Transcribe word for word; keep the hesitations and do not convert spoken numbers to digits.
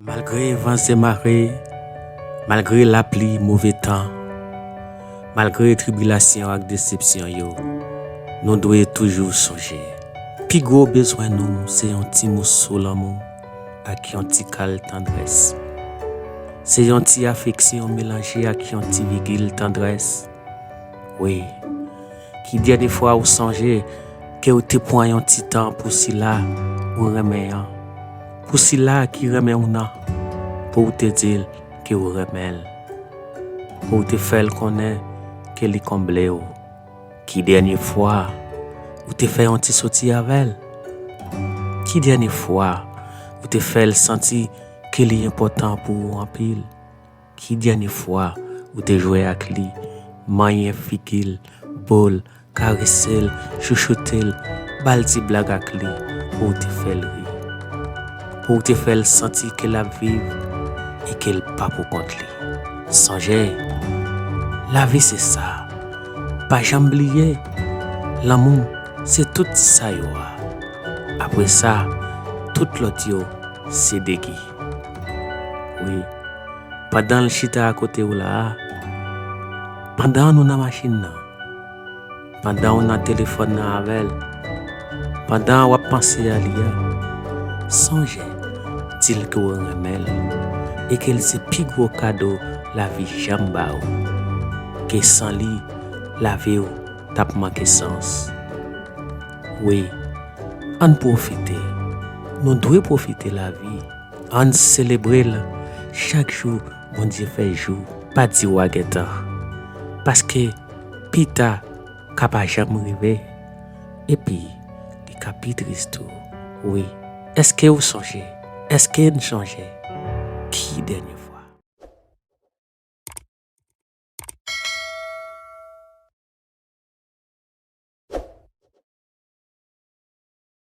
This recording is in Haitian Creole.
Malgre van zemare, malgre lapli, move tan, malgre tribilasyon ak desepsyon yo, nou dwe toujou sonje. Pi gwo bezwen nou se yon ti moso lanmou ak yon ti kal tandrès. Se yon ti afeksyon melanje ak yon ti vigil tandrès. Wi, ki dènye fwa ou sonje ke ou te pran yon ti tan pou sila ou renmen an, pou sila ki renmen ou nan, pou ou te di l ke ou renmen l, pou ou te fè l konnen ke li konble w? Ki dènye fwa ou te fè yon ti soti avè l? Ki dènye fwa ou te fè l santi ke li enpòtan pou ou anpil? Ki dènye fwa ou te jwe ak li, manyen figi l, bo l, karese l, chouchoute l, ba l ti blag ak li, pou w te fè l ri, pou w te fè l santi ke l ap viv e ke l pa pou kont li? Sonje, lavi se sa. Pa janm bliye, lanmou se tout ti sa yo a. Apre sa, tout lòt yo se degi. Wi, pandan l chita akote w la a, pandan nou nan machin nan, pandan w nan telefòn nan avè l, pandan w ap panse a li a, sonje di l ke w renmen l e ke l se pi gwo kado lavi janm ba w, ke san li, lavi w t ap manke sans. Wi, ann pwofite. Nou dwe pwofite lavi. Ann selebre l chak jou Bondye fè jou. Pa di w a gentan. Paske pita ka pa janm rive. Epi, li ka pi tris tou. Wi. Èske w sonje? Èske n sonje? Ki dènye fwa?